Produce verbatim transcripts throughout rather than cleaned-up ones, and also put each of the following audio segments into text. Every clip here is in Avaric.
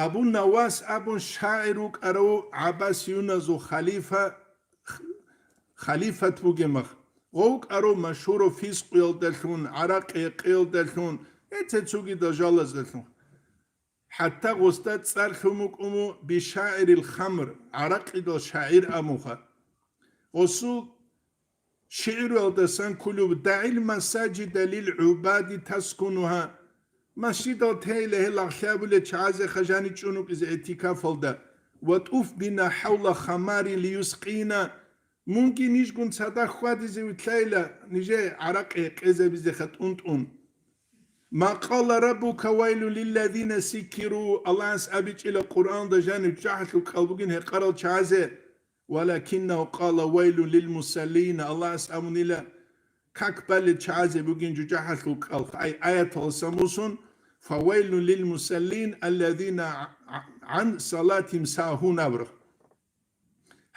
Абу Навас абун шагӀир вукӀарав гӀаббасиюназул халифа, халифат бугеб мах. Гъов вукӀарав машгьурав фискъуялдалъун, гӀаракъи гьекъиялдалъун, гьецин цогидал жалаздалъун. ХӀатта гъосда цӀар лъун букӀун бу бишагӀирил хамр, гӀаракъидал шагӀир абунха. Гъосул шигӀруялдасан кколеб: «ДагӀил масаджида лил гӀубади таскунугьа». Масжидал тейила гьел лагълъи гьабулел чагӀазеха жаниб чӀун вукӀизе гӀитикафалда. «Ва тӀуф бина хӀавла хамари лиюскъина». Мунги нижгун цадахъ хьвадизе вилълъайила, нижее гӀаракъи гьекъезабизеха тӀун-тӀун. «Ма къала раббука вайлун лиллазина сиккиру», Аллагьас абичӀила Къуръанда жаниб чӀахӀалъул кӀал бугин гьекъарал чагӀазе, «валакиннагьу къала вайлун лилмусаллин», Аллагьас абунила, как балел чагӀазе бугин жужахӀалъул кӀал, ай аяталдасан босун, «фавайлун лилмусаллин, аллазина гӀан салатим сагьун», абураб.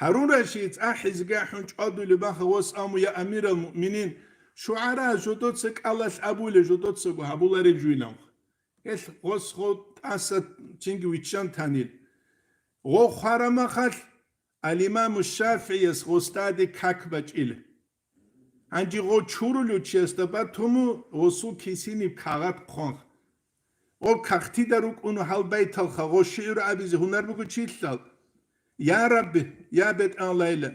Гьарун рашид цӀа хӀизгахӀун чӀвадулеб баха гъос абун: «Я амирал муъминин, шугӀара жодоца кӀалалъ абулеб, жодоцаго гьабулареб жуйилан». Гьелъ гъос гъо тӀаса цинги виччан танил. Гъо хварамахалъ, ал-Имаму ШафигӀияс гъосдаде как бачӀила. Гьанже гъо чурулев чиясда батуму гъосул кисиниб кагъат хъван. Гъо кагътида рукӀуну гьал байталха гъо шигӀру абизе гьунар буго чилъал: «Я Рабби, я БетӀалайла,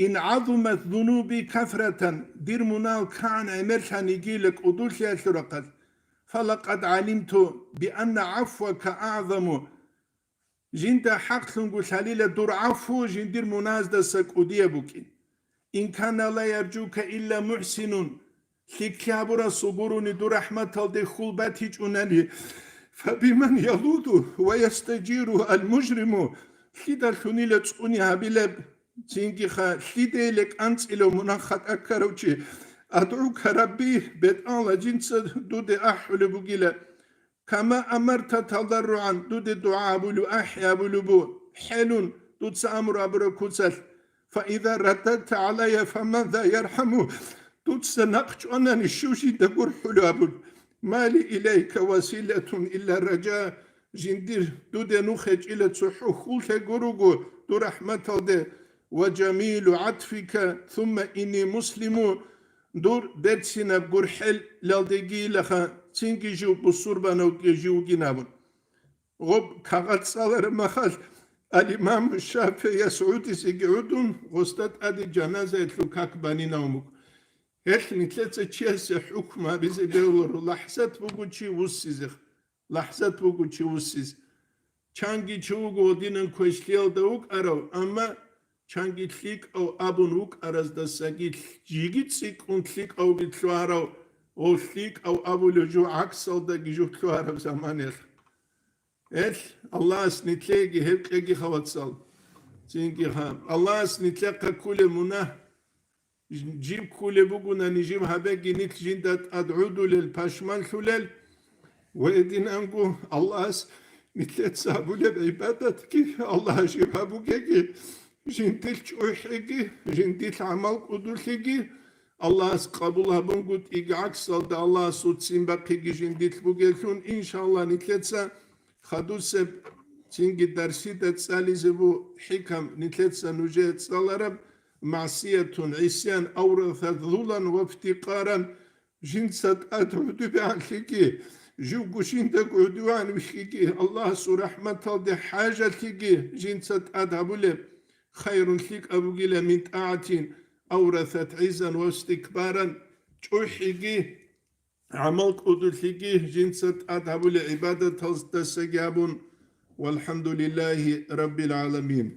ин гӀазумат зунуби касратан, дир мунагьал кагӀан гӀемерлъан йигила кӀудулъиялъул рахъалъ, фалакъад гӀалимту би анна гӀафвака агӀзаму». Жинда хӀакълъунго лъалила дур гӀафу жиндир мунагьаздаса кӀудияб букӀин. «Ин кана ла яржука илла мухӀсинун», лъикӀлъи гьабурасул гурони дур рахӀматалде хьул батичӀунани, «фабиман ялуду ва ястажиру ал-мужриму», лъидалъунила цӀуни гьабилеб, цинги ха лъидейила кӀанцӀилев мунагь хатӀа ккарав чи? «АдгӀука Рабби», БетӀала жинца дуде ахӀулеб бугила. «Кама амарта тадарругӀан», дуде дугӀа абулев, ахӀи абулеб бу, хӀелун, дуца амру абураб куцалъ: «Фаиза раддатта гӀалайя фаман за ярхӀаму», дуца нахъ чӀванани щив жинда гурхӀулев абун. «Ма ли илайка василатун илла раджа», жиндир дуде нух гьечӀила цохӀо хьул гьегур руго дур рахӀматалде, «ва жамилу гӀатфика, сумма инни муслиму», дур берцинаб гурхӀелалдегийилаха, цинги жив бусурбанавги жив вугин абун. Гъоб кагъат цӀалараб махалъ, ал-Имам ШафигӀияс гӀодизеги гӀодун, гъосда тӀаде жаназаялъул как банинавун буго. Гьелъ нилъеца чиясе хӀукму гьабизе бегьуларо, лахӀзат буго чи вуссизе, лахӀзат буго чи вуссизе. Чанги чи вуго гьодинан квешлъиялда вукӀарав, амма чанги лъикӀав абун вукӀараздасаги жиги цӀикӀкӀун лъикӀавги лъугьарав, гъов лъикӀав абулев жугь гӀаксалдаги жугь лъугьараб заманаялъ. Гьелъ Аллагьас нилъееги гьеб кьеги, хавацал. Цинги ха, Аллагьас нилъехъа ккулеб мунагь жиб ккулеб бугунани, жиб гьабеги нилъ жинда тӀад гӀудулел, пашманлъулел. Ва гьединанго Аллагьас нилъеца гьабулеб гӀибадатги Аллагь жиб гьабугеги, жиндилъ чӀухӀиги, жиндилъ гӀамал кӀудулъиги, Аллагьас къабул гьабунгутӀиги, гӀаксалда Аллагьас уццин бахъиги жиндилъ бугелъун, иншаллагь, нилъеца хадусеб цинги дарсида цӀализе бу хӀикам нилъеца нужее цӀалараб: «МагӀсиятун, гӀисян, аврасат зулан ва фтикъаран», жинца тӀад гӀодобегӀанлъиги, живго жинда гӀодовегӀан вихьиги, Аллагьасул рахӀматалде хӀажалъиги жинца тӀад гьабулеб, хайрун лъикӀаб бугила, мин тӀагӀатин аврасат гӀиззан ва истикбаран, чӀухӀиги, гӀамал кӀудулъиги жинца тӀад гьабулеб гӀибадаталдасаги абун, валхӀамдулиллагьи раббил гӀаламин.